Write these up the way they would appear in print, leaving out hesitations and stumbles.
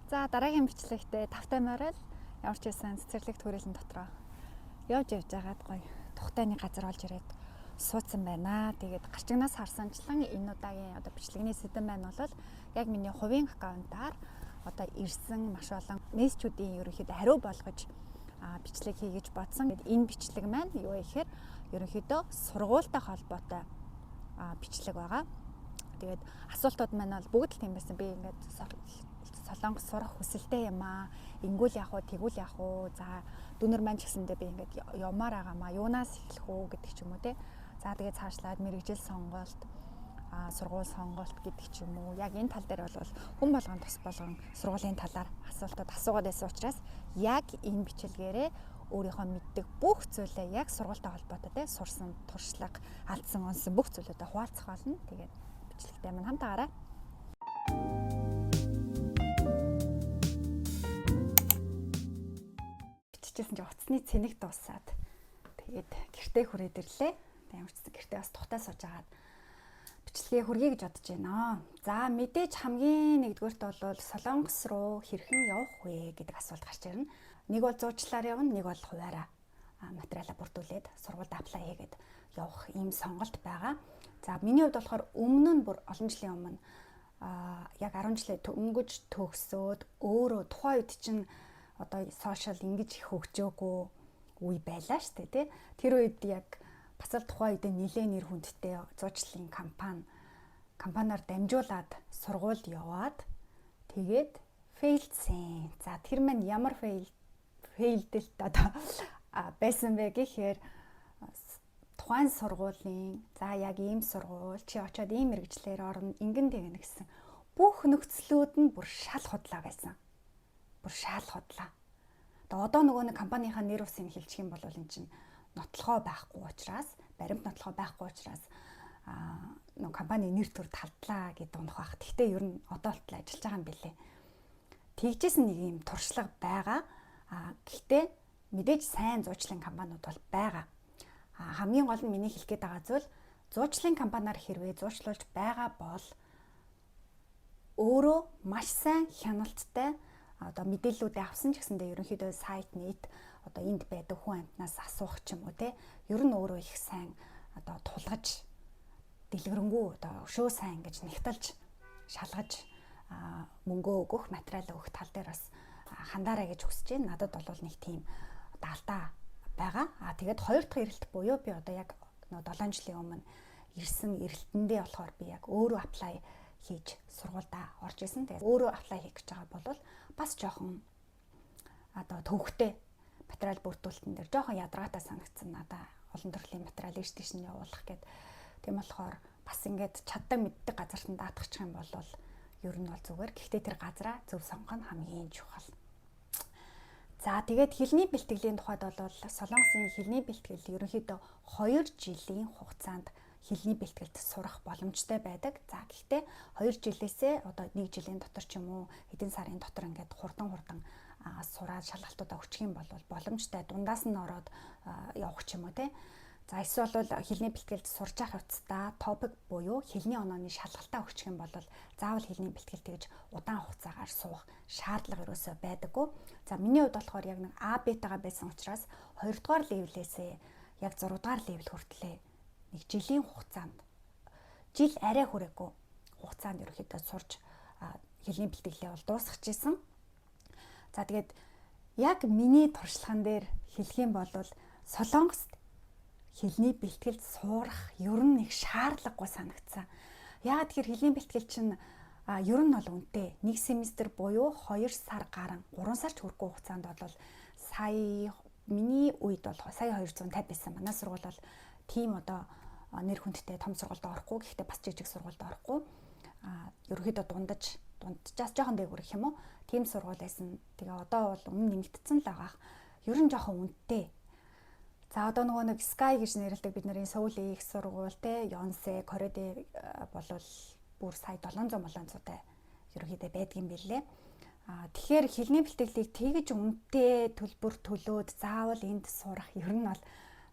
За, дараагийн бичлэгтээ тавтай морил. Ямар ч байсан цэцэрлэг төрөлн дотроо явж явж байгаад гоё тухтайны газар олж ирээд суудсан байна. Тэгээд гарчигнаас харсанчлан энэ удаагийн одоо бичлэгний сэдэв маань бол яг миний хувийн аккаунтаар одоо ирсэн маш олон мессежүүдийн ерөнхийдөө хариу болгож бичлэг хий гэж бодсон. Энэ бичлэг маань юу гэхээр ерөнхийдөө сургуультай холбоотой бичлэг байгаа. Тэгээд асуултууд маань бол бүгд л тийм байсан. Би ингээд Солонгос сурах хүсэлтэй юм аа. Ингүүл яах вэ? Тэгвэл яах вэ? За, дүүнер маань ч гэсэндээ би ингээд явмаар байгаа маа. Юунаас эхлэх үү гэдэг ч юм уу те. За, тэгээд цаашлаад мэргэжил сонголт, сургууль сонголт гэдэг ч юм уу. Яг энэ тал дээр бол хүн болгон тус болгон сургуулийн талаар асуултууд асуугаад байсан учраас яг энэ бичлэгээрээ өөрийнхөө мэддэг бүх зүйлээ яг сургуультай холбоотой те сурсан туршлага, алдсан онсон бүх зүйлүүдээ хуваалцах болно. Тэгээд бичлэгтэй маань хамт байгаарай. Биччихсэн чи утасны цэнэг дуусаад тэгээд гэртээ хүрээд ирлээ. Тэгээд ямар ч гэсэн гэртээ бас тухтай сууж агаад бичлэгээ хүргэе гэж бодож байна. За, мэдээж хамгийн нэгдүгээрт бол Солонгос руу хэрхэн явах вэ гэдэг асуулт гарч ирнэ. Нэг бол зуучлаар явна, нэг бол хувиараа материалаа бүрдүүлээд сургуульд apply хийгээд явах ийм сонголт байгаа. За, миний хувьд болохоор өмнө нь бүр олон жилийн өмнө, яг 10 жилээ өнгөж төгсөөд, өөрөө тухайн үед чинь одоо social ингэж их хөгжөөгүй үе байлаа штэ, тий. Тэр үед яг бас л тухайн үед нилээн нэр хүндтэй зуучлалын компаниар дамжуулаад сургуульд яваад тэгээд fail дсэн. За, тэр маань ямар fail дэлт одоо байсан бэ гэхээр тухайн сургуулийн за яг ийм сургууль чи очиод ийм мэргэжлээр орно, ингэн тэгнэ гэсэн бүх нөхцлүүд нь бүр шал худлаа байсан. Бүр шал худлаа. Тэгээ одоо нөгөө нэг компанийнхаа нэр усыг хэлчих юм бол эн чинь нотлохоо байхгүй учраас, баримт нотлохоо байхгүй учраас нөгөө компани нэр төр талдлаа гэдэг унах байх. Гэхдээ ер нь одоо болтол ажиллаж байгаа юм билэ. Тэгжсэн нэг юм туршлага байгаа. Гэхдээ мэдээж сайн зуучлалын компаниуд бол байгаа. Хамгийн гол нь миний хэлэх гээд байгаа зүйл зуучлалын компаниар хэрвээ зуучлуулж байгаа бол өөрөө маш сайн хяналттай, одоо мэдээллүүдээ авсан ч гэсэндээ ерөнхийдөө сайт нийт одоо энд байдаг хүн амьтнаас асуух ч юм уу те, ер нь өөрөө их сайн одоо тулгаж дэлгэрэнгүй одоо өшөө сайн гэж нэгталж шалгаж мөнгөө өгөх, материал өгөх тал дээр бас хандаарай гэж хүсэж байна. Надад бол нэг тийм одоо алдаа байгаа. Тэгээд хоёр дахь эрэлт буюу би одоо яг 7 жилийн өмнө ирсэн эрэлтэндээ болохоор би яг өөрөө apply хийж сургуульдаа орж исэн. Тэгээд өөрөө apply хийх гэж байгаа бол бас жоохон одоо төвхтэй материал бүрдүүлэлтэн дээр жоохон ядаргаатай санагдсан надаа, олон төрлийн материал ийш тийш нь явуулах гээд. Тийм болохоор бас ингээд чаддаг мэддэг газарт нь даатгачих юм бол ер нь бол зүгээр. Гэхдээ тэр газараа зөв сонгох нь хамгийн чухал. За, тэгээд хэлний бэлтгэлийн тухайд бол Солонгосын хэлний бэлтгэл ерөнхийдөө 2 жилийн хугацаанд хэлний бэлтгэлд сурах боломжтой байдаг. За, гэхдээ 2 жилээсээ одоо 1 жилийн дотор ч юм уу хэдэн сарын дотор ингээд хурдан хурдан сураад шалгалтуудаа өгчих юм бол боломжтой, дундаас нь ороод явах ч юм уу те. За, эсвэл бол хэлний бэлтгэлд сурч явах явцдаа TOPIK буюу хэлний онооны шалгалтаа өгчих юм бол заавал хэлний бэлтгэл тэгж удаан хугацаагаар суух шаардлага ерөөсөө байдаггүй. За, миний хувьд болохоор яг нэг А Б-тэйгээ байсан учраас 2 дугаар level ээсээ яг 6 дугаар level хүртлээ нэг жилийн хугацаанд, жил арай хүрээгүй хугацаанд ерөнхийдөө сурч хэлний бэлтгэлээ бол дуусгах байсан. За, тэгээд яг миний туршлаган дээр хэлэх юм бол Солонгост хэлний бэлтгэлд сурах ер нь нэг шаардлагагүй санагдсан. Яагаад тэгэхээр хэлний бэлтгэл чинь ер нь бол үнэтэй. Нэг семестр буюу 2 сар гарan, 3 сар ч хүрэхгүй хугацаанд бол сая, миний үед бол сая 250 байсан. Манай сургууль бол тийм одоо нэр хүндтэй том сургуульд орохгүй. Гэхдээ бас жижиг сургуульд орохгүй. Ерөнхийдөө дундаж, дунджаас жоохон дээгүүр гэх юм уу? Тийм сургууль байсан. Тэгээ одоо бол өмнө нэмэгдсэн л байгаа. Ер нь жоохон үнэтэй. За, одоо нөгөө нэг Sky гэж нэрлэдэг бид нарын Сөүлийн их сургууль те, Yonsei, Korede болвол бүр сая 700 700-тай ерөнхийдөө байдгийн билээ. Тэгэхээр хэлний бэлтгэлийг тэгж үнэтэй төлбөр төлөөд заавал энд сурах ер нь бол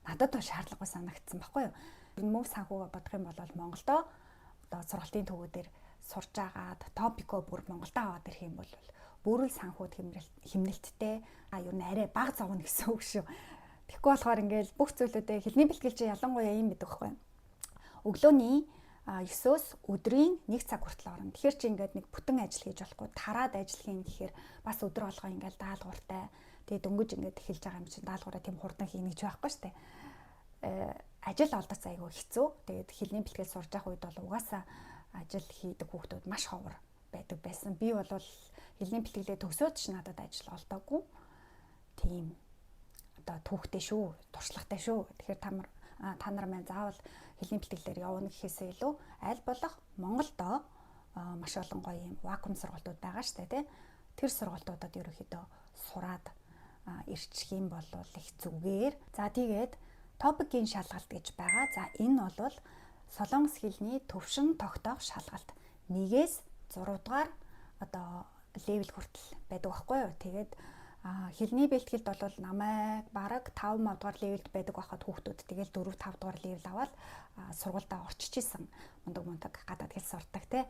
надад бол шаардлагагүй санагдсан баггүй юу? Ер нь мөнгө санхүүгээ бодох юм бол Монголдо одоо сургалтын төвүүдээр сурж агаад TOPIK оо бүр Монголдо аваад ирэх юм бол Бүрэл санхүүд хэмнэлттэй, ер нь арай бага зовно гэсэн үг шүү. Тэгэхгүй болохоор ингээл бүх зүйлүүдээ хэлний бэлтгэл чи ялангуяа юм гэдэг байхгүй. Өглөөний 9-өөс өдрийн 1 цаг хүртэл орно. Тэгэхээр чи ингээд нэг бүтэн ажил хийж болохгүй, тараад ажил хийн гэхээр бас өдөр болгоо ингээл даалгавартай. Тэгээ дөнгөж ингээд эхэлж байгаа юм чинь даалгавраа тийм хурдан хийнэ гэж байхгүй шүү дээ. Ажил олдоц айгүй хэцүү. Тэгээд хэлний бэлтгэл сурж явах үед бол угаасаа ажил хийдэг хүүхдүүд маш ховор байдаг байсан. Би бол хэлний бэлтгэлээ төгсөөд ч надад ажил олдоогүй. Тийм одоо түүхтэй шүү, туршлагатай шүү. Тэгэхээр та нар маань заавал хэлний бэлтгэлээр явна гэхээсээ илүү аль болох Монголдо маш олон гоё юм вакуум сургалтууд байгаа штэ, тий. Тэр сургалтуудад ерөнхийдөө сураад ирчих юм бол их зүгээр. За, тэгээд TOPIK-ийн шалгалт гэж байгаа. За, энэ бол солонгос хэлний төвшин тогтоох шалгалт. 1-ээс 6 дугаар одоо level хүртэл байдаг байхгүй юу. Тэгээд хэлний бэлтгэлд бол намайг бараг 5 дугаар level д байдаг байхад хүүхдүүд тэгэл 4 5 дугаар level аваад сургуульдаа орчиж исэн. Мундаг мундаг гадаад хэл сурдаг, те,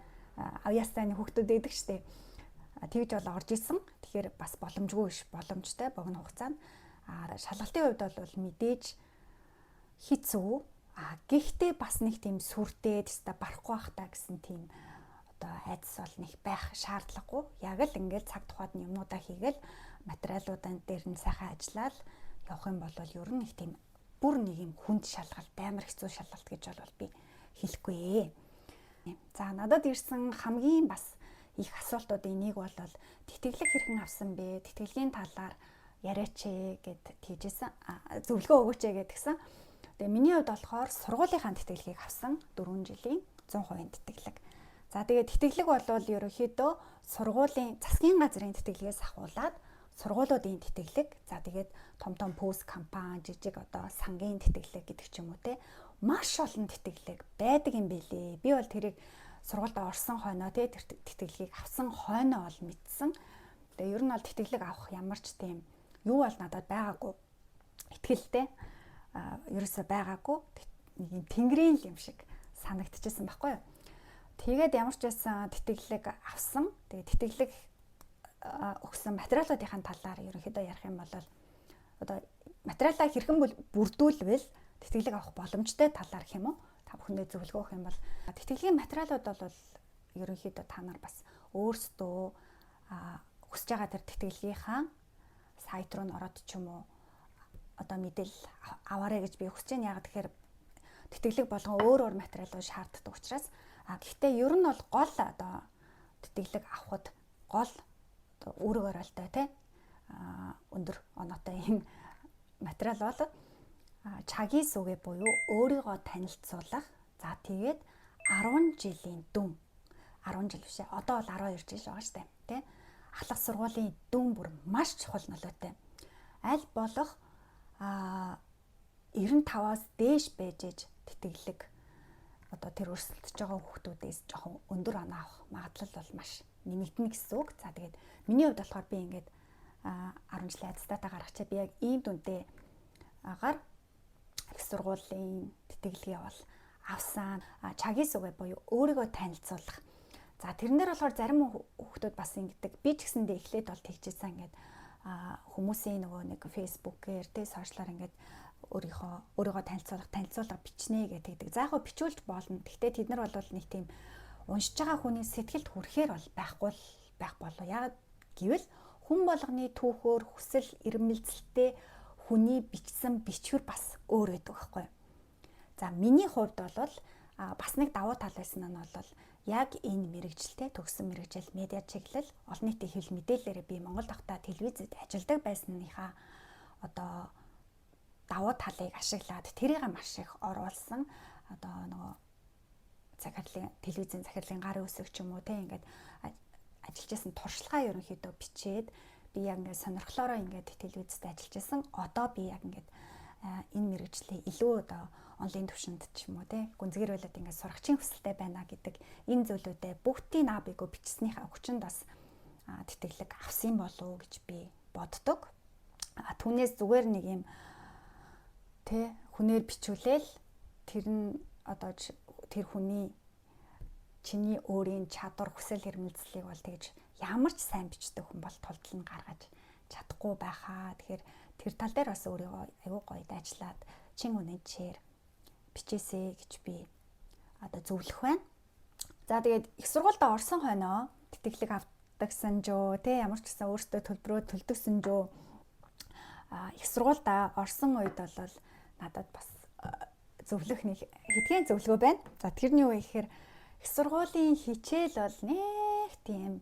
авьяастайны хүүхдүүд байдаг штэ. Тэгж бол орж исэн. Тэгэхээр бас боломжгүй биш, боломжтой, богино хугацаанд. Шалгалтын хувьд бол мэдээж хэцүү. Гэхдээ бас нэг тийм сүрдээд өста барахгүй бах та гэсэн тийм одоо айдас бол нэг байх шаардлагагүй. Яг л ингээл цаг тухайд нь юмнуудаа хийгээл, материалуудаа дээр нь сайхан ажиллаад явах юм бол ер нь нэг тийм бүр нэг юм хүнд шалгалт, амар хэцүү шалгалт гэж бол би хэлэхгүй. За, надад ирсэн хамгийн бас их асуултуудын нэг бол тэтгэлэг хэрхэн авсан бэ? Тэтгэлгийн талаар яриач ээ гэд тийжсэн. Зөвлөгөө өгөөч ээ гэдгсэн. Тэгээ миний хувьд болохоор сургуулийнхаа тэтгэлгийг авсан, 4 жилийн 100% тэтгэлэг. За, тэгээд тэтгэлэг бол ерөнхийдөө сургуулийн засгийн газрын тэтгэлгээс ахуулаад сургуулиудын тэтгэлэг, за тэгээд том том пүүс компани, жижиг одоо сангийн тэтгэлэг гэдэг ч юм уу, те, маш олон тэтгэлэг байдаг юм билээ. Би бол тэрийг сургуульд орсон хойноо, те, тэр тэтгэлгийг авсан хойноо бол мэдсэн. Тэгээ ер нь бол тэтгэлэг авах ямар ч тийм юу бол надад байгаагүй. Итгэлтэй ерөөсөө байгаагүй. Нэг юм тэнгэрийн л юм шиг санагдчихсан байхгүй юу? Тэгээд ямар ч байсан тэтгэлэг авсан. Тэгээд тэтгэлэг өгсөн материалуудын талаар ерөнхийдөө ярих юм бол одоо материалаа хэрхэн бүрдүүлвэл тэтгэлэг авах боломжтой талаар гэх юм уу? Та бүхэндээ зөвлөгөө өгөх юм бол тэтгэлгийн материалууд бол ерөнхийдөө та нар бас өөрсдөө хүсэж байгаа тэр тэтгэлгийнхаа сайт руу н ороод ч юм уу одоо мэдээлэл аваарай гэж би хүсэж байна. Яг тэгэхээр тэтгэлэг болгон өөр өөр материалууд шаарддаг учраас. Гэхдээ ер нь бол гол одоо тэтгэлэг авахд гол одоо үүрэг ороолтой, тий, өндөр оноотой юм материал бол 자기소개 буюу өөрийгөө танилцуулах. За, тэгээд 10 жилийн дүн, 10 жил биш ээ. Одоо бол 12 жил байгаа штэ, тий. Ахлах сургуулийн дүн бүр маш чухал нөлөөтэй. Аль болох 95-аас дээш байж ээж тэтгэлэг одоо тэр өрсөлдөж байгаа хүүхдүүдээс жоохон өндөр оноо авах магадлал бол маш нэмэгдэнэ гэсэн үг. За, тэгээд миний хувьд болохоор би ингээд 10 жилийн аттестатаа гаргачаа, би яг ийм дүнтэй агаар их сургуулийн тэтгэлгээ бол авсан. 자기소개 буюу өөрийгөө танилцуулах. За, тэрэн дээр болохоор зарим хүүхдүүд бас ингэдэг. Би ч гэсэндээ эхлээд бол тэгжсэн, ингээд хүмүүсийн нөгөө нэг Facebook-ээр, тэ, social аар ингээд өөрийгөө танилцуулга бичнэ гэдэг. За, яг бичүүлж болно. Гэхдээ тэд нар бол нэг тийм уншиж байгаа хүний сэтгэлд хүрэхээр бол байхгүй л байх болов. Яг гэвэл хүн болгоны түүхөөр хүсэл эрмэлзэлтэй хүний бичсэн бичвэр бас өөр байдаг байхгүй. За, миний хувьд бол бас нэг давуу тал байсан нь бол яг энэ мэргэжилтэй, төгссөн мэргэжил медиа чиглэл, олон нийтийн хэвлэл мэдээллээрээ би Монгол дахта телевизэд ажилладаг байсныхаа одоо давуу талыг ашиглаад тэрийг маш их оруулсан. Одоо нөгөө захирлын, телевизийн захирлын гарын үсэг ч юм уу, те, ингээд ажиллаж исэн туршлагаа ерөнхийдөө бичээд, би яг ингээд сонирхлоороо ингээд телевизэд ажиллаж исэн. Одоо би яг ингээд энэ мэргэжлээ илүү одоо онлайн төвшөнд ч юм уу, те, гүнзгийрүүлээд ингээд сурахчийн хүсэлтэй байна гэдэг энэ зүйлүүдээ бүгдийг наабигөө бичснийхаа хүчинд бас тэтгэлэг авсан болов уу гэж би боддог. Түүнээс зүгээр нэг юм, тэ, хүнээр бичүүлээл тэр нь одоо тэр хүний чиний өөрийн чадвар, хүсэл эрмэлзлийг бол тэгж Ямар ч сайн бичдэг хүн бол тулдал нь гаргаж чадахгүй байхаа. Тэгэхээр тэр тал дээр бас өөрийгөө аюу гоё дайчлаад чин үнэнчээр бичээсэй гэж би одоо зөвлөх байна. За, тэгээд их сургуульд орсон хойноо тэтгэлэг авдагсан жөө, те, ямар ч гэсэн өөртөө төлбөрөө төлдөгсөн жөө, их сургуульд орсон үед бол надад бас зөвлөх нэг хэдхэн зөвлөгөө байна. За, тэрний юу гэхээр их сургуулийн хичээл бол нэг тийм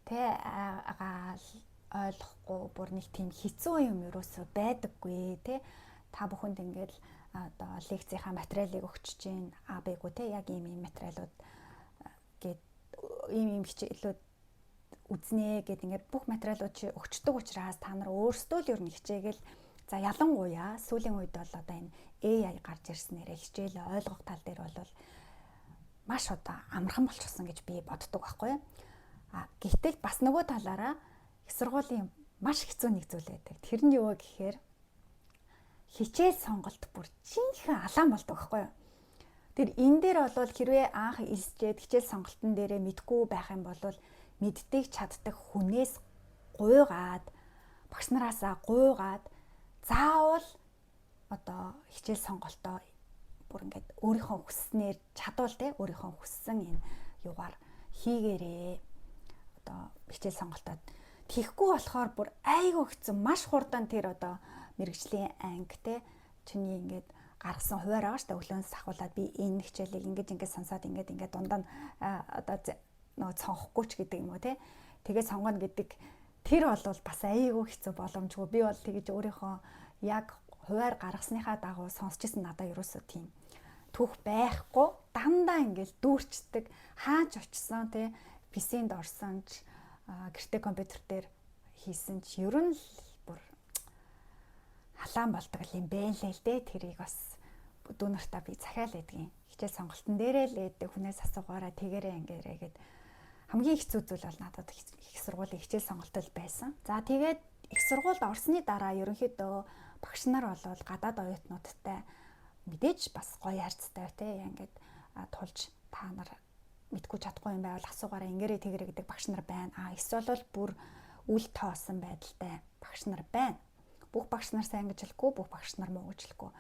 тэ агаал ойлгохгүй бүр нэг тийм хэцүү юм ерөөсөө байдаггүй, тэ. Та бүхэнд ингээл одоо лекцийнхаа материалыг өгч чинь А Б гүү, те, яг ийм ийм материалууд гээд ийм ийм хичээлүүд үзнэ гэд ингээд бүх материалууд чи өгчдөг учраас та нар өөрсдөө л ер нь хичээгээл. За, ялангуяа сүүлийн үед бол одоо энэ AI гарч ирснээрээ хичээл ойлгох тал дээр бол маш одоо амархан болчихсон гэж би боддог байхгүй юу. А гэтэл бас нөгөө талаараа их сургуулийн маш хэцүү нэг зүйл байдаг. Тэр нь юу вэ гэхээр хичээл сонголт бүр жинхэнэ алаан болдог байхгүй юу. Тэр энэ дээр бол хэрвээ анх элсчээд хичээл сонголтын дээрээ мэдгүй байх юм бол мэддэг чаддаг хүнээс гуйгаад, багш нараасаа гуйгаад заавал одоо хичээл сонголтоо бүр ингээд өөрийнхөө хүсснээр чадвал, те, өөрийнхөө хүссэн энэ юугаар хийгээрээ. Одоо хичээл сонголтоод тийхгүй болохоор бүр айгүй хэцүү, маш хурдан тэр одоо мэргэжлийн анги, те, чиний ингээд гаргасан хуваар байгаа шүү дээ. Өглөөнөөс ахуулаад би энэ хичээлийг ингэж ингэж сонсоод ингээд ингээд дундаа нь одоо нөгөө цонхгүй ч гэдэг юм уу, те, тэгээ сонгоно гэдэг тэр бол бас айгүй хэцүү, боломжгүй. Би бол тэгэж өөрийнхөө яг хуваар гаргасныхаа дагуу сонсч ирсэн, надаа ерөөсөө тийм түүх байхгүй, дандаа ингээл дүүрчдэг, хаач очсон, те, PC-нд орсон ч, гэрте компьютер дээр хийсэн ч ер нь л бүр халаан болдог юм бэ лээ л дээ. Тэрийг бас дүү нартаа би захиал байдгийн. Хичээл сонголтон дээрээ л ээдэг, хүнээс асуугаараа тэгэрээ ингээрээ гэд. Хамгийн хэцүү зүйл бол надад их сургуулийн хичээл сонголт л байсан. За, тэгээд их сургуульд орсны дараа ерөнхийдөө багш нар болвол гадаад оюутнуудтай мэдээж бас гоё харьцтай, те, ингээд тулж та нар мэдгүй чадахгүй юм байвал асуугаараа, ингээрээ тэгэрээ гэдэг багш нар байна. А эсвэл бол бүр үл тоосон байдалтай багш нар байна. Бүх багш нар сайн гэж хэлэхгүй, бүх багш нар муу гэж хэлэхгүй.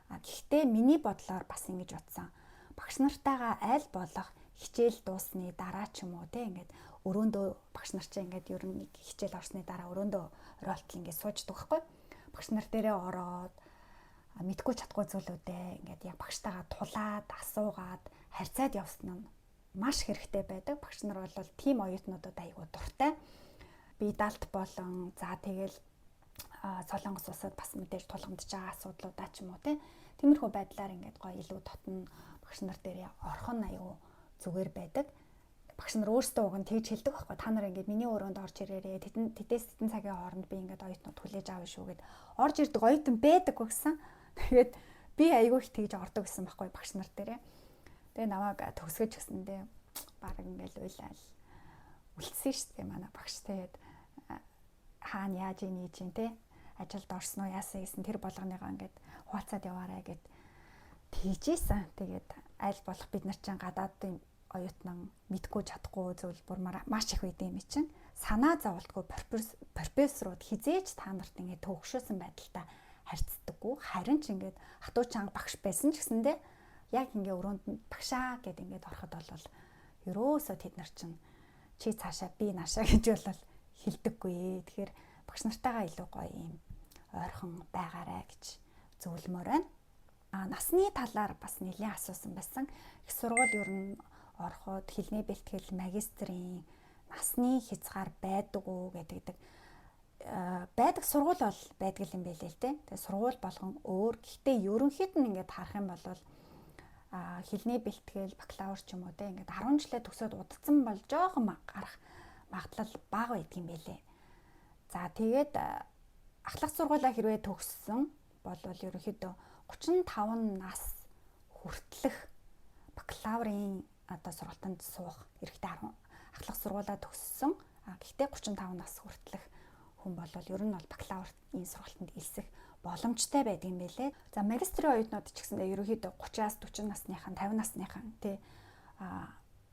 А гэхдээ миний бодлоор бас ингэж бодсон. Багш нартайгаа аль болох хичээл дуусны дараа ч юм уу, те, ингээд өрөөндөө, багш нар чинь ингээд ер нь нэг хичээл орсны дараа өрөөндөө оройтол ингээд суучдаг байхгүй. Багш нар дээрээ ороод мэдгүй чадахгүй зүйлүүдээ ингээд яг багштайгаа тулаад асуугаад харьцаад явсан нь маш хэрэгтэй байдаг. Багш нар бол тийм оюутнуудад айгүй дуртай. Би далд болон за тэгэл Солонгос улсад бас мэдээж тулгамдж байгаа асуудлуудаа ч юм уу, те. Тиймэрхүү байдлаар ингээд гоё илүү дотно багш нар дээрээ орох нь аюу зүгээр байдаг. Багш нар өөрсдөө уг нь тэгж хэлдэг байхгүй. Та нар ингээд миний өрөөнд орж ирээрээ, тэдэн тэдээс тэдэн цагийн хооронд би ингээд оюутнууд хүлээж авна шүү гэд орж ирдэг оюутан байдаг гэсэн. Тэгээд би айгүй их тэгж ордог гэсэн байхгүй багш нар дээрээ. Тэгээ намайг төгсгөж гэсэндээ баг ингээл уйлал үлдсэн шүү дээ манай багш. Тэгээд хаана яаж ийн ийж ин, те, ажилд орсон уу, яасан гэсэн тэр болгоныгоо ингээд хуваалцаад яваарай гэд тийжсэн. Тэгээд аль болох бид нар чинь гадаадын оюутан мэдгүй чадахгүй зүйл бүр маш их байд юм чинь. Санаа зовлтгүй профессорууд хизээж та нарт ингээд төгшөөсөн байдалтай харьцдаггүй. Харин ч ингээд хатуу чанга багш байсан ч гэсэндээ яг ингээ өрөөнд нь багшаа гэд ингээд ороход бол ерөөсөө тэд нар чинь чи цаашаа, би наашаа гэж бол хэлдэггүй. Тэгэхээр багш нартайгаа илүү гоё юм ойрхон байгаарай гэж зөвлөмөр байна. А насны талаар бас нэлээд асуусан байсан. Их сургууль ер нь ороход хэлний бэлтгэл, магистрийн насны хязгаар байдаг уу гэдэг байдаг сургууль бол байдаг юм байлээ л дээ. Тэгээ сургууль болгон өөр. Гэхдээ ерөнхийд нь ингээд харах юм бол хэлний бэлтгэл, бакалавр ч юм уу, те, ингээд 10 жилээ төгсөөд удацсан бол жоохон гарах магадлал бага байдаг юм байлээ. За, тэгээд ахлах сургуулаа хэрвээ төгссөн бол ерөнхийдөө 35 нас хүртэлх бакалаврын одоо сургалтанд суух эрхтэй. 10 ахлах сургуулаа төгссөн. А гэхдээ 35 нас хүртэлх хүн бол ер нь бол бакалаврын сургалтанд элсэх боломжтой байдаг юм байлээ. За, магистрийн оюутнууд ч гэсэндээ ерөнхийдөө 30-аас 40 насныхан, 50 насныхан, тий,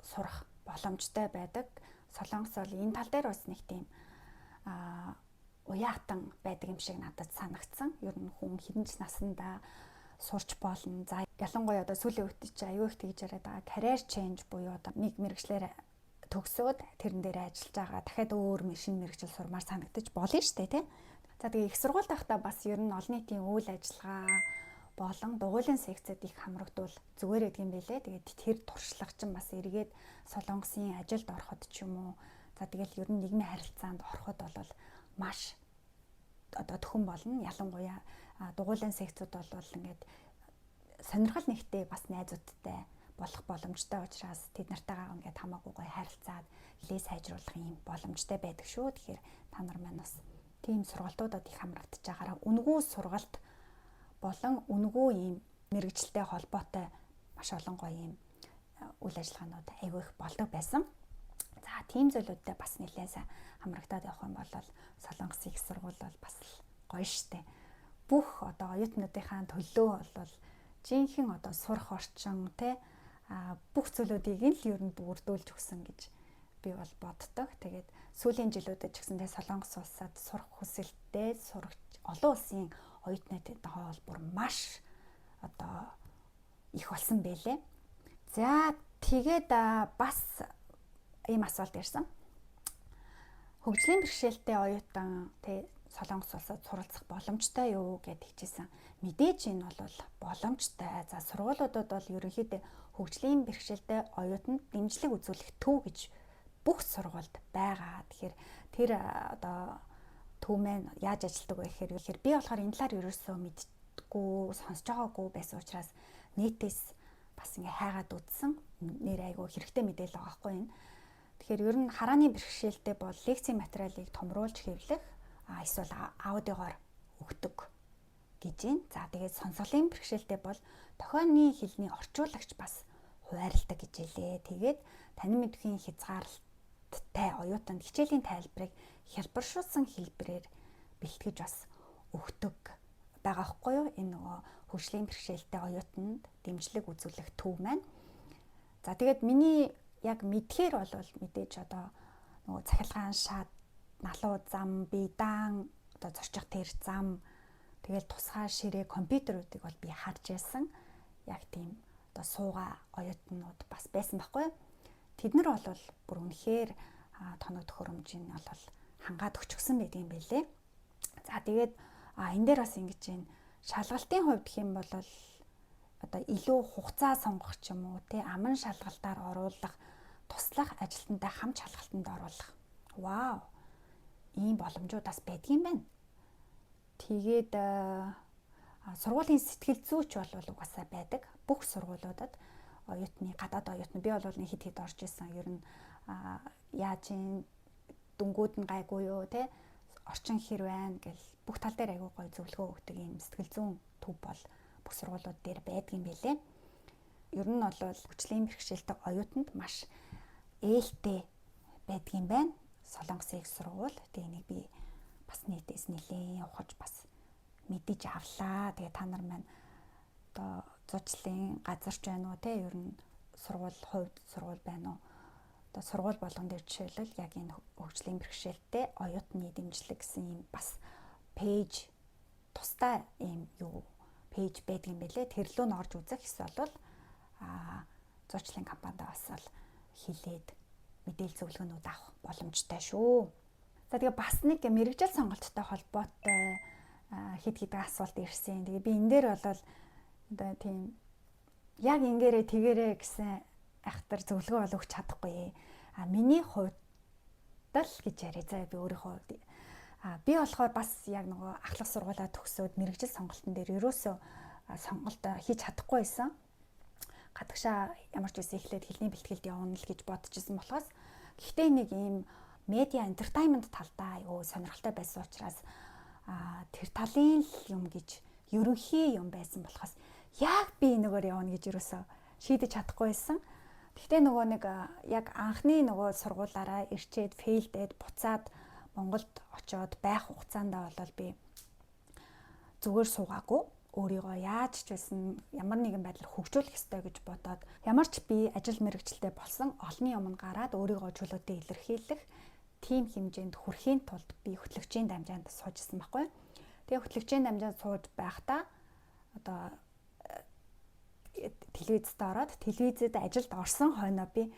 сурах боломжтой байдаг. Солонгос бол энэ тал дээр бас нэг тийм уяатан байдаг юм шиг надад санагдсан. Ер нь хүн хэдэн ч наснда сурч болно. За, ялангуяа одоо сүүлийн үед чи аюу их тэгж яриад байгаа career change буюу одоо нэг мэргэжлээр төгсөөд тэрэн дээр ажиллаж байгаа, дахиад өөр шинэ мэргэжил сурмаар санагдаж болно шүү дээ, тий. За, тэгээ их сургуульд байхдаа бас ер нь олон нийтийн үйл ажиллагаа болон дугуйлын секцэд их хамрагдвал зүгээр байдаг юм билээ. Тэгээд тэр туршлага чинь бас эргээд Солонгосын ажилд ороход ч юм уу, за, тэгэл ер нь нийгмийн харилцаанд ороход бол маш одоо төхөн болно. Ялангуяа дугуйлын секцүүд бол ингээд сонирхол нэгтэй бас найзуудтай болох боломжтой учраас тэд нартайгаа ингээд хамаагүй гоё харилцаад хилээ сайжруулах юм боломжтой байдаг шүү. Тэгэхээр та нар маань бас тийм сургалтуудад их хамрагдаж байгаараа, үнэгүй сургалт болон үнэгүй ийм мэргэжилтэй холбоотой маш олон гоё ийм үйл ажиллагаанууд айгүй их болдог байсан. За, тийм зүйлүүдтэй бас нэлээд сайн хамрагдаад явах юм бол Солонгосын их сургууль бол бас л гоё штэ. Бүх одоо оюутнуудынхаа төлөө бол жинхэнэ одоо сурах орчин, те, бүх зүйлүүдийг нь л ер нь бүрдүүлж өгсөн гэж би бол боддог. Тэгээд сүүлийн жилүүдэд ч гэсэндээ Солонгос улсад сурах хүсэлттэй сурагч олон улсын оюутнуудын бол бүр маш одоо их болсон байлээ. За, тэгээд бас ийм асуулт ирсэн. Хөгжлийн бэрхшээлтэй оюутан, тэ, Солонгос улсад суралцах боломжтой юу гэд хэлчихсэн. Мэдээж энэ бол боломжтой. За, сургуулиудад бол ерөнхийдөө хөгжлийн бэрхшээлтэй оюутанд дэмжлэг үзүүлэх төв гэж бүх сургуульд байгаа. Тэгэхээр тэр одоо төв маань яаж ажилладаг вэ гэхээр би болохоор энэ талаар ерөөсөө мэддэггүй, сонсож байгаагүй байсан учраас нийтээс бас ингээ хайгаад үзсэн. Нэр айгу хэрэгтэй мэдээлэл байгаа байхгүй энэ. Тэгэхээр ер нь харааны бэрхшээлтэй бол лекцийн материалыг томруулж хэвлэх эсвэл аудиогоор өгдөг гэж байна. За, тэгээд сонсголын бэрхшээлтэй бол дохионы хэлний орчуулагч бас хуваарлдаг гэж хэлээ. Тэгээд танин мэдэхийн хязгаарлалттай оюутанд хичээлийн тайлбарыг хялбаршуулсан хэлбэрээр бэлтгэж бас өгдөг байгаа байхгүй юу? Энэ нөгөө хөгжлийн бэрхшээлтэй оюутанд дэмжлэг үзүүлэх төв маань. За, тэгээд миний яг мэдхээр бол мэдээж одоо нөгөө цахилгаан шат, налуу зам, бидаан одоо зорчих тэр зам, тэгэл тусгай ширээ, компьютеруудыг бол би харж байсан. Яг тийм одоо суугаа оюутнууд бас байсан байхгүй юу? Тэд нар бол бүр үнэхээр тоног төхөөрөмжийг бол хангаад өгчихсөн байдаг юм билээ. За, тэгээд энэ дээр бас ингэж байна. Шалгалтын хувьд гэх юм бол одоо илүү хугацаа сонгох ч юм уу, те, аман шалгалтаар оруулах, туслах ажилтнтай хамт шалгалтанд оруулах. Вау. Ийм боломжууд бас байдгийн байна. Тэгээд сургуулийн сэтгэл зүйч бол угаасаа байдаг. Бүх сургуулиудад оюутны, гадаад оюутны, би бол нэг хэд хэд орж исэн. Ер нь яаж ин дүнгууд нь гайгүй юу, те, орчин хэр байна гэл бүх тал дээр айгүй гоё зөвлөгөө өгдөг юм сэтгэл зүйн төв бол бүх сургуулиуд дээр байдгийн билээ. Ер нь бол хөгжлийн бэрхшээлтэй оюутанд маш ээлтэй байдгийн байна. Солонгосын их сургууль. Тэгээ энийг би бас нийтээс нэлээд ухаж бас мэдэж авлаа. Тэгээ та нар маань одоо зуучлалын газарч байна уу, те, ер нь сургууль, хувьд сургууль байна уу? Одоо сургууль болгон дээр жишээлбэл яг энэ хөгжлийн бэрхшээлтэй оюутны дэмжлэг гэсэн юм бас page, тусдаа ийм юу page байдаг юм билээ. Тэр лөө нь орж үзэх эсвэл бол зуучлалын компанид бас л хилээд мэдээлэл зөвлөгөөнүүд авах боломжтой шүү. За, тэгээ бас нэг мэргэжил сонголттой холбоотой хэд хэдэн асуулт ирсэн. Тэгээ би энэ дээр бол одоо тийм яг ингээрээ тэгэрээ гэсэн айхтар зөвлөгөө бол өгч чадахгүй. А миний хувьд л гэж яриа. За, би өөрийнхөө би болохоор бас яг нөгөө ахлах сургуулаа төгсөөд мэргэжил сонголтын дээр ерөөсөө сонголт хийж чадахгүй байсан. Гадагшаа ямар ч үсэн эхлээд хэлний бэлтгэлд явна л гэж бодож исэн болохоос, гэхдээ нэг ийм медиа entertainment талдаа айгүй сонирхолтой байсан учраас тэр талын л юм гэж ерөнхий юм байсан болохоос яг би энэгээр явна гэж ерөөсөө шийдэж чадахгүй байсан. Гэхдээ нөгөө нэг яг анхны нөгөө сургуулаараа ирчээд fail дээд буцаад Монголд очиод байх хугацаанд бол би зүгээр суугаагүй. өөрийгөө яаж ч байсан ямар нэгэн байдлаар хөгжүүлэх ёстой гэж бодоод ямар ч би ажил мэргэжилтэй болсон олонний өмнө гараад өөрийгөө чөлөөтэй илэрхийлэх тийм хэмжээнд хүрэхийн тулд би хөтлөгчийн дамжаанд сууж исэн байхгүй. Тэгээ хөтлөгчийн дамжаанд сууж байхдаа одоо телевизэд ороод телевизэд ажилд орсон хойноо би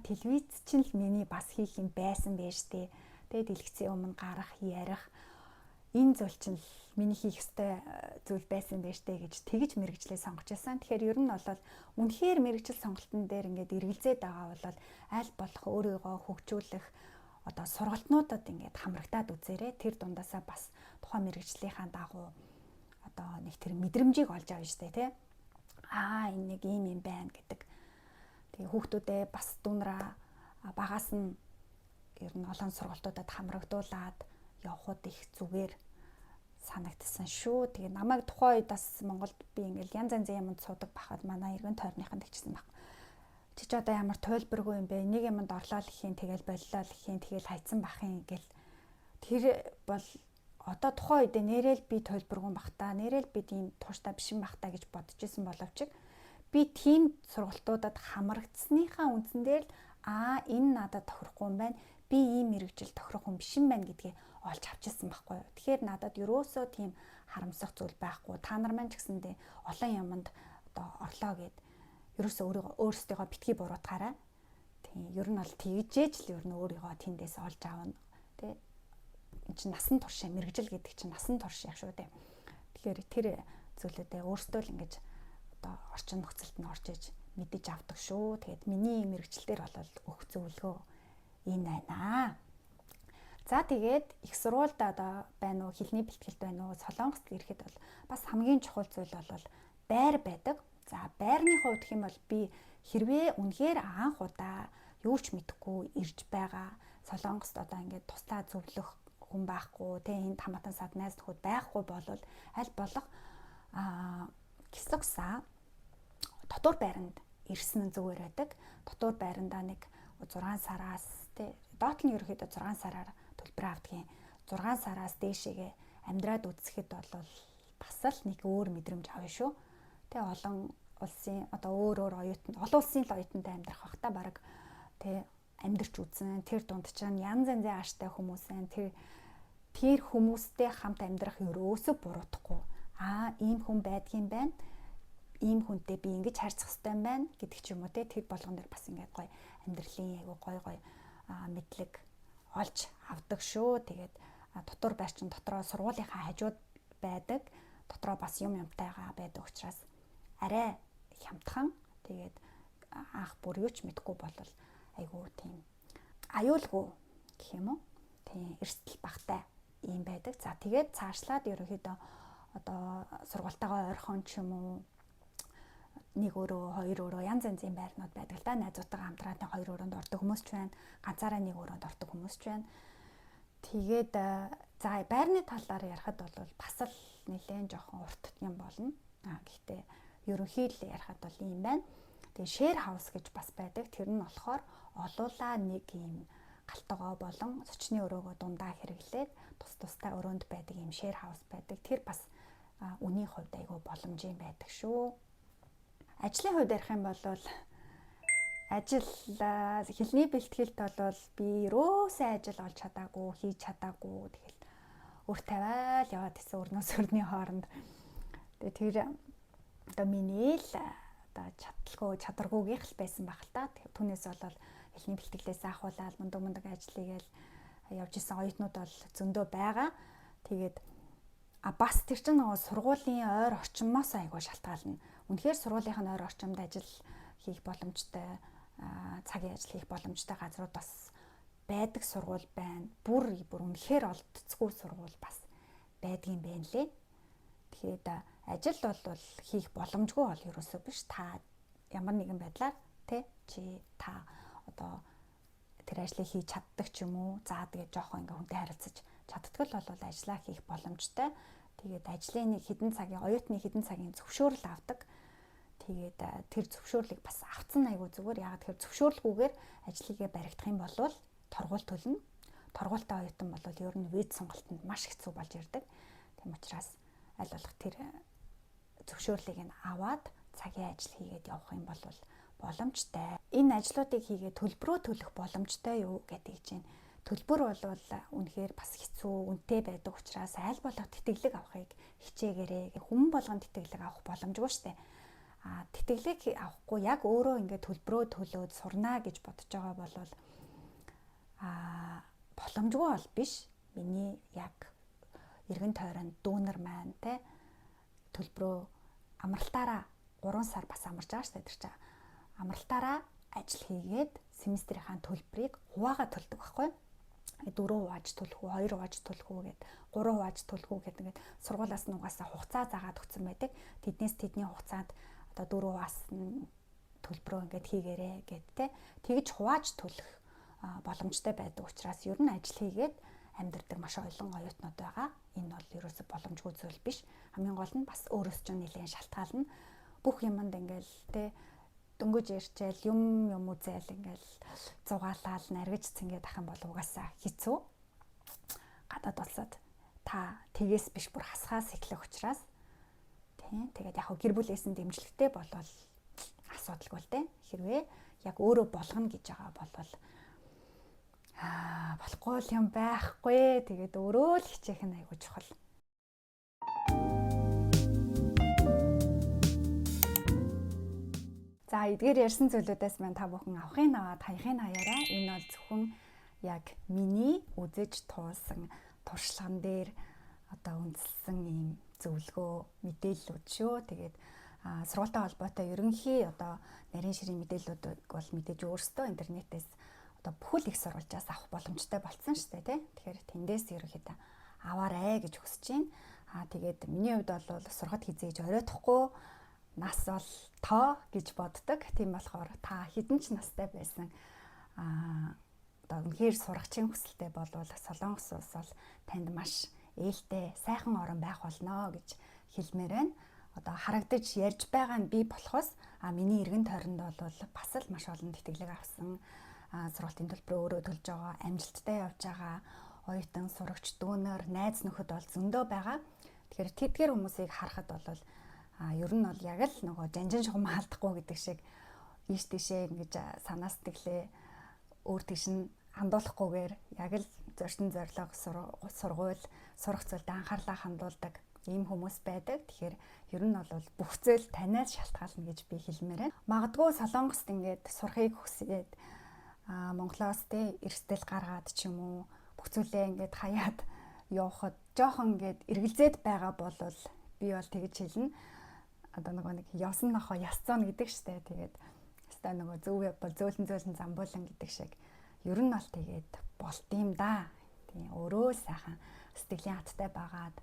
телевиз чинь л миний бас хийх юм байсан байж тээ. Тэгээ дэлгэцийн өмнө гарах, ярих энэ зүйл чинь л миний хийх ёстой зүйл байсан байж тээ гэж тэгж мэргэжлээ сонгож байсан. Тэгэхээр ер нь бол үнэхээр мэргэжил сонголтын дээр ингээд эргэлзээд байгаа бол аль болох өөрийгөө хөгжүүлэх одоо сургалтнуудад ингээд хамрагдаад үзээрэй. Тэр дундаасаа бас тухайн мэргэжлийнхаа дагуу одоо нэг тэр мэдрэмжийг олж авна штэ тий. Энэ нэг ийм юм байна гэдэг. Тэгээ хүүхдүүдээ бас дүүнраа багаас нь ер нь олон сургалтуудад хамрагдуулаад явхууд их зүгээр санагдсан шүү. Тэгээ намайг тухайн үед бас Монголд би ингээл янз янзын юмд суудаг байхад манай эргэн тойрныханд тэгчихсэн баг. Чи ч одоо ямар туйлбаргүй юм бэ? Нэг юмд орлоо л ихийн, тэгэл боллоо л ихийн, тэгэл хайцсан бах юм гэл. Тэр бол одоо тухайн үед нэрэл би туйлбаргүй бах та, нэрэл би тийм тууштай биш юм бах та гэж бодож исэн боловч би тийм сургалтуудад хамрагдсныхаа үндсэн дээр л энэ надад тохирохгүй юм байна. Би ийм мэргэжил тохирох хүн биш юм байна гэдгээ олж авчихсан байхгүй юу. Тэгэхээр надад ерөөсөө тийм харамсах зүйл байхгүй. Та нар маань ч гэсэндээ олон юмд одоо орлоо гэд ерөөсөө өөрсдийгөө битгий буруутгаарай. Тийм, ер нь бол тэгжээж л ер нь өөрийгөө тэндээс олж авна. Тэ энэ чинь насан турш мэргэжил гэдэг чинь насан турш яг шүү дээ. Тэгэхээр тэр зүйлүүдээ өөрсдөө л ингэж одоо орчин нөхцөлд нь орж иж мэдэж авдаг шүү. Тэгээд миний мэргэжлээр бол өгөх зөвлөгөө энэ байна. За тэгээд их сургуульд одоо байна уу, хэлний бэлтгэлд байна уу, Солонгост ирэхэд бол бас хамгийн чухал зүйл бол байр байдаг. За байрны хувьд гэх юм бол би хэрвээ үнэхээр анх удаа юу ч мэдэхгүй ирж байгаа Солонгост одоо ингээд туслаа зөвлөх хүн байхгүй, тэ энд хамаатан сад найз нөхөд байхгүй болвол аль болох кисокса дотуур байранд ирсэн нь зүгээр байдаг. Дотуур байрандаа нэг 6 сараас тэ доод нь ерөөхдөө 6 сараар төлбөр авдгийн 6 сараас дээшээгээ амьдраад үзэхэд бол бас л нэг өөр мэдрэмж авна шүү. Тэ олон улсын одоо өөр өөр оюутан олон улсын л оюутантай амьдрах бах та баг тэ амьдарч үзэн тэр дунд чинь янз янзын ааштай хүмүүс байна. Тэр хүмүүстэй хамт амьдрах ерөөсөө буруутахгүй. Ийм хүн байдгийн байна. Ийм хүнтэй би ингэж харьцах хэрэгтэй юм байна гэдэг ч юм уу те тэр болгон дээр бас ингээд гоё амьдралын айгу гоё гоё мэдлэг олж авдаг шүү. Тэгээд дотор байрчин дотроо сургуулийнхаа хажууд байдаг. Дотроо бас юм юмтайгаа байдаг учраас арай хямдхан. Тэгээд анх бүр юу ч мэдэхгүй болол айгу тийм аюулгүй гэх юм уу? Тийм эрсдэл багтай ийм байдаг. За тэгээд цаашлаад ерөнхийдөө одоо сургуультайгаа ойрхон ч юм уу нэг өрөө, хоёр өрөө янз янзын байрнууд байдаг л да. Найзуудтайгаа хамтраад нэг хоёр өрөөнд ордог хүмүүс ч байна. Ганцаараа нэг өрөөнд ордог хүмүүс ч байна. Тэгээд за байрны талаар ярихад бол бас л нэлээд жоохон урт юм болно. Гэхдээ ерөнхий л ярихад бол ийм байна. Тэгээд share house гэж бас байдаг. Тэр нь болохоор олуулаа нэг ийм галтгоо болон зочны өрөөгөө дундаа хэрэглээд тус тустай өрөөнд байдаг ийм share house байдаг. Тэр бас үнийн хувьд айгүй боломжийн байдаг шүү. Ажлын хувьд ярих юм бол ажил хэлний бэлтгэлд бол би ерөөсөө ажил олж чадаагүй, хийж чадаагүй. Тэгэл өр тавиал яваад исэн өрнөөс өрний хооронд. Тэгээ тэр одоо миний л одоо чадалгүй, чадваргүйгийнх л байсан байх л та. Түүнээс болол хэлний бэлтгэлээс ахуулаад мундаг мундаг ажил хийгээл явж исэн оюутнууд бол зөндөө байгаа. Тэгээд бас тэр чинь нөгөө сургуулийн ойр орчмоос айгүй шалтгаална. Үнэхээр сургуулийнх нь ойр орчимд ажил хийх боломжтой, цагийн ажил хийх боломжтой газрууд бас байдаг сургууль байна. Бүр үнэхээр олдцгүй сургууль бас байдгийн байна лээ. Тэгэхээр ажил бол хийх боломжгүй бол ерөөсөө биш. Та ямар нэгэн байдлаар тэ чи та одоо тэр ажлыг хийж чаддаг ч юм уу. За тэгээд жоохон ингээ хүнтэй харилцаж чаддаг л бол ажлаа хийх боломжтой. Тэгээд ажлын нэг хэдэн цагийн оюутны хэдэн цагийн зөвшөөрөл авдаг. Тэгээд тэр зөвшөөрлийг бас авцсан айгу зүгээр. Яагаад тэгэхээр зөвшөөрлгүйгээр ажлыгээ баригдах юм бол торгуул төлнө. Торгуультай оюутан бол ер нь виз сонголтод маш хэцүү болж ирдэг. Тийм учраас аль болох тэр Зөвшөөрлийг нь аваад цагийн ажил хийгээд явах юм бол боломжтой. Энэ ажлуудыг хийгээд төлбөрөө төлөх боломжтой юу гэдэг чинь төлбөр бол үнэхээр бас хэцүү, үнэтэй байдаг учраас аль болох тэтгэлэг авахыг хичээгээрэй. Хүн болгон тэтгэлэг авах боломжгүй шүү дээ. А тэтгэлэг авахгүй яг өөрөө ингээд төлбөрөө төлөөд сурнаа гэж бодож байгаа бол боломжгүй бол биш. Миний яг эргэн тойронд дүүнер маань те төлбөрөө амралтаараа 3 сар бас амарч байгаа шүү дээ тэр чинь. Амралтаараа ажил хийгээд семестрийнхаа төлбөрийг хуваагаа төлдөг байхгүй. 4 хувааж төлөх үү, 2 хувааж төлөх үү гэд 3 хувааж төлөх үү гэд ингээд сургуулиас нь угаасаа хугацаа заагаад өгсөн байдаг. Тэднээс тэдний хугацаанд одоо 4 хувааас нь төлбөрөө ингээд хийгээрэй гэд те. Тэгж хувааж төлөх боломжтой байдаг учраас ер нь ажил хийгээд амьдардаг маш олон оюутнууд байгаа. Энэ бол ерөөсө боломжгүй зүйл биш. Хамгийн гол нь бас өөрөөс ч нэлээд шалтгаална. Бүх юмд ингээл те дөнгөж ирчээл юм юм үзээл ингээл зугаалал наргиж цэнгээд ах юм бол угаасаа хэцүү. Гадаад улсад та тэгээс биш бүр хасхаас эхлэх учраас тийм тэгээд яг гэр бүлээс нь дэмжлэгтэй болвол асуудалгүй л дээ. Хэрвээ яг өөрөө болгоно гэж байгаа болвол болохгүй л юм байхгүй. Тэгээд өөрөө л хичээх нь айгүй чухал. За эдгээр ярьсан зүйлүүдээс маань та бүхэн авахын аваад хаяхын хаяараа. Энэ бол зөвхөн яг миний үзэж туулсан туршлаган дээр одоо үндэслэн ийм зөвлөгөө мэдээллүүд шүү. Тэгээд сургуультай холбоотой ерөнхий одоо нарийн ширийн мэдээллүүдийг бол мэдээж өөрсдөө интернетээс одоо бүхэл их сурвалжаас авах боломжтой болцсон шүү дээ, тий. Тэгэхээр тэндээс ерөнхийдөө аваарэ гэж хүсэж байна. Тэгээд миний хувьд бол сургад хизээж оройтохгүй нас бол тоо гэж боддог. Тийм болохоор та хэдэн ч настай байсан одоо үнэхээр сурагчийн хүсэлтэй болвол Солонгос улс бол танд маш ээлтэй сайхан орон байх болно гэж хэлмээр байна. Одоо харагдаж ярьж байгаа нь би болохоос миний эргэн тойронд бол бас л маш олон тэтгэлэг авсан, сургалтын төлбөрөө өөрөө төлж байгаа, амжилттай явж байгаа оюутан, сурагч, дүүнер, найз нөхөд бол зөндөө байгаа. Тэгэхээр тэдгээр хүмүүсийг харахад бол ер нь бол яг л нөгөө жанжин шугам хаалдахгүй гэдэг шиг ийш тийшээ ингэж санаа сэтгэлээ өөр тийш нь хандуулахгүйгээр яг л зорьсон зорилго, сургууль, сурах зүйлд анхаарлаа хандуулдаг ийм хүмүүс байдаг. Тэгэхээр ер нь бол бүх зүйл танаас шалтгаална гэж би хэлмээр байна. Магадгүй Солонгост ингээд сурахыг хүсээд Монголоос те эрсдэл гаргаад ч юм уу бүх зүйлээ ингээд хаяад явхад жоохон ингээд эргэлзээд байгаа бол би бол тэгж хэлнэ. Одоо нөгөө нэг явсан нохоо ясцоон гэдэг штэ. Тэгээд хэвээ нөгөө зөв явбал зөөлөн зөөлөн замбуулан гэдэг шиг ер нь бол тэгээд болт юм да. Тийм өөрөө сайхан сэтгэлийн хаттай байгаад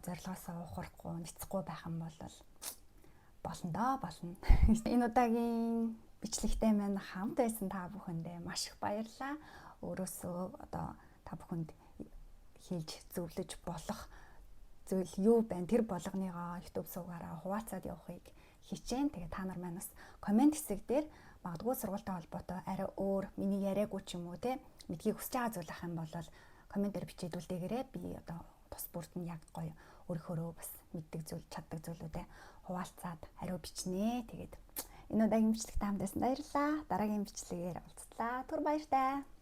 зорилгоосоо ухрахгүй, ницэхгүй байх юм бол болно доо болно. Энэ удаагийн бичлэгтэй маань хамт байсан та бүхэндээ маш их баярлалаа. Өөрөөсөө одоо та бүхэнд хэлж зөвлөж болох зүйл юу байна? Тэр болгоныгоо YouTube сувгаараа хуваалцаад явахыг хичээн. Тэгээ та нар маань бас комент хэсэг дээр магадгүй сургуультай холбоотой арай өөр миний яриаггүй ч юм уу те мэдгийг хүсэж байгаа зүйл ах юм бол комент дээр бичээд үлдээгээрэй. Би одоо тус бүрд нь яг гоё өөрөөхөө бас мэддэг зүйл, чаддаг зүйлүүдээ хуваалцаад хариу бичнэ. Тэгээд энэ удаагийн бичлэгт хамт байсан баярлалаа. Дараагийн бичлэгээр уулзлаа. Түр баяртай.